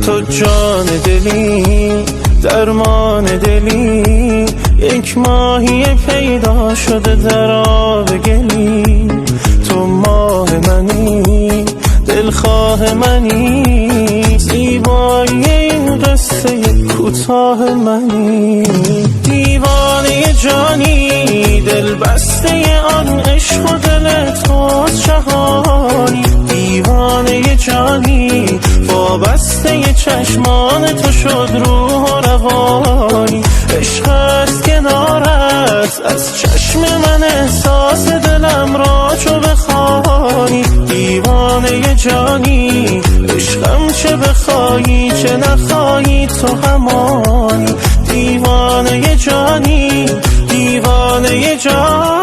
Ту ҷони дилӣ, дармони дилӣ, як моҳии пайдо шуда дар оби гилӣ. Ту моҳи манӣ, дилхоҳи манӣ, зебоии ин қиссаи кӯтоҳи манӣ. Девонаи ҷонӣ, дилбастаи он ишқу дили туст ҷаҳонӣ. Девонаи ҷонӣ, вобастаи чашмони ту шуд рӯҳу равонӣ. Ишқ аст канорат, аз чашми ман эҳсоси дилам ро чу бихонӣ. Девонаи ҷонӣ, ишқам чӣ бихоҳӣ, чӣ нахоҳӣ, ту ҳамонӣ. Девонаи ҷонӣ, девонаи ҷонӣ.